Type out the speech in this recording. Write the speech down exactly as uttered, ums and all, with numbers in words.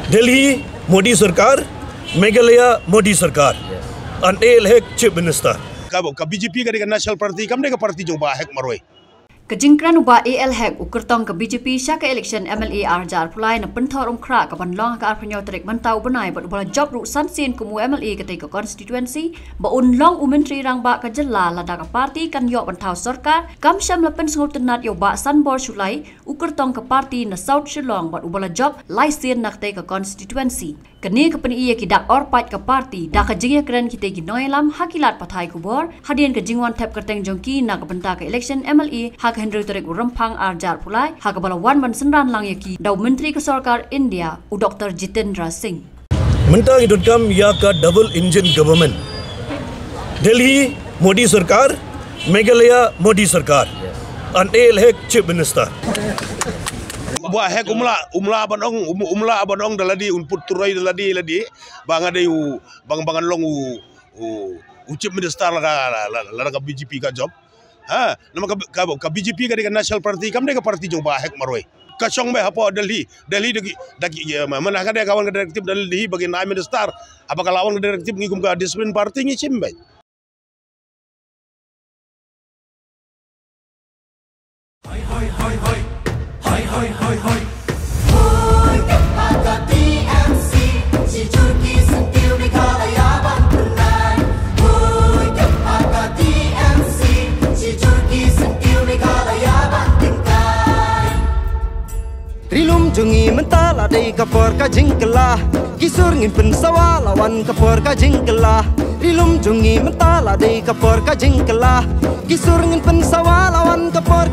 Delhi, Modi Sarkar. Meghalaya, Modi Sarkar. Anaid Hek, Chief Minister. Ka, ka B J P ka dei ka National Party, kam dei ka party jong u Bah Hek marwei. Ka jingkren u Bah A L Hek, u kyrtong ka B J P sha ka election M L A ar hajar arphew lai, na pynthor umkhrah ka ban long ha ka arphew hynñiew tarik mynta u bnai, bad u ba la jop ruh san sien kum u M L A katei ka constituency, ba un long u Myntri Rangbah ka jylla lada ka party kan ïoh ban thaw sorkar. Kam shym la pynsngewtynnad ïa u Bah Sanbor Shullai, u kyrtong ka party na South Shillong, bad u ba la jop lai sien na katei ka constituency. Kane ka pyni ïa ki dak orpait ka party da ka jingïakren kitei ki nongïalam ha ki lad pathai khubor hadien ka jingwan thep kyrteng jong ki na ka bynta ka election M L A ha ka hynriew tarik u Rymphang ar hajar arphew lai, ha kaba la wan ban synran lang ïa ki da u Myntri ka Sorkar India, u Doctor Jitendra Singh. Mynta ngi donkam ïa ka double engine government. Delhi, Modi Sarkar. Meghalaya, Modi Sarkar. Anaid Hek, Chief Minister. U Bah Hek um lah, um lah ban ong, um, um lah ban ong da lade, un put turoi da lade, lade ba nga dei u, ba nga, ba ngan long u, u, u Chief Minister lada, lada, lada ka B J P ka jop. Ha, namar ka, ka, ka B J P ka dei ka National Party, kam dei ka party jong u Bah Hek marwei. Ka shong beit hapoh Delhi, Delhi da ki, da ki, ïa, ma, mana ka dei ka wan ka directive Delhi ba kin ai minister, haba ka la wan ka directive ngi kum ka discipline party ngi shim beit. Hoi, hoi, hoi, hoi. Hoi, hoi, hoi, hoi. Hoi, ka pa ka T M C, shi jur ki syntiew Meghalaya ban pynlait. Hoi, ka pa ka T M C, shi jur ki syntiew Meghalaya ban tyngkai. Ri lum jong ngi mynta la dei ka por ka jingkylla. Ki sur ngin pynsawa la wan ka por ka jingkylla. Ri lum jong ngi mynta la dei ka por ka jingkylla. Ki sur ngin pynsawa la wan ka por